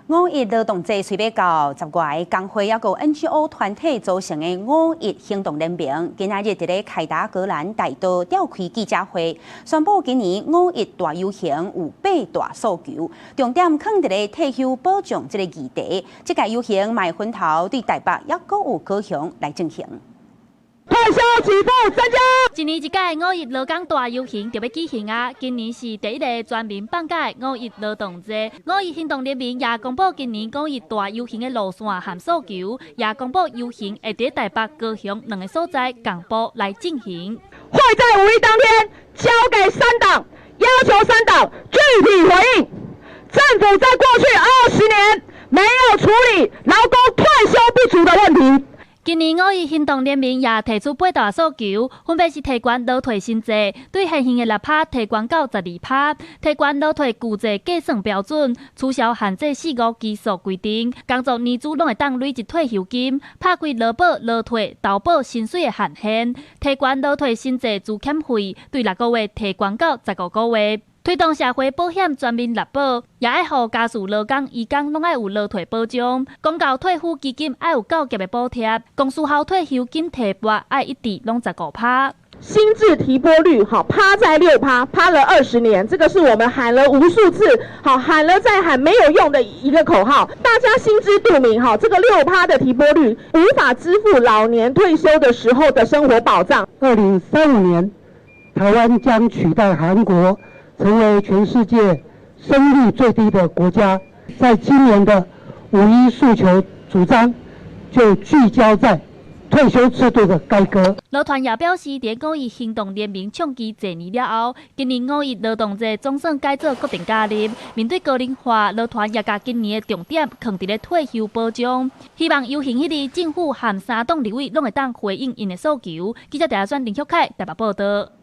五一勞動節隨欲到，十外个工會抑閣 NGO 團體組成的五一行動聯盟，今仔日佇咧開達戈蘭大道召開記者會，宣布今年五一大遊行有八大訴求，重點囥佇咧退休保障這个議題。這屆遊行嘛會分頭對台北抑閣有高雄來進行。退休給付增加。一年一屆五一勞工大遊行就欲舉行啊！今年是第一个全民放假五一勞動節。五一行動聯盟也公布今年五一大遊行的路線和訴求，也公布遊行會佇台北、高雄兩个所在仝步來進行。會在五一當天交給三黨，要求三黨具體回應。政府在過去20年沒有處理勞工退休不足的問題。今年五一行動聯盟也提出八大訴求，分別是提懸勞退薪資，對現行的6趴提懸到12趴，提懸勞退舊制計算標準，取消限制四五基數規定，工作年資攏會當累積退休金，拍開勞保、勞退、投保薪水的限限，提懸勞退薪資資遣費，對6個月提懸到15個月。推動社會保險全民納保，也愛予家事勞工、移工攏愛有勞退保障。公教退撫基金愛有夠額的補貼，公私校退休金提撥愛一直攏15趴。新制提撥率，好趴在6趴，趴了20年，這個是我們喊了無數次，好喊了再喊沒有用的一個口號，大家心知肚明，哈，這個六趴的提撥率無法支付老年退休的時候的生活保障。2035年，台灣將取代韓國，成為全世界生育率最低的國家。在今年的五一訴求主張就聚焦在退休制度的改革。勞團也表示，佇五一行動聯盟創期濟年了後，今年五一勞動節總算改做國定假日。面對高齡化，勞團也共今年的重點囥佇咧退休保障，希望遊行彼日政府和三黨立委攏會當回應𪜶的訴求。記者鄭阿選林旭凱台北報道。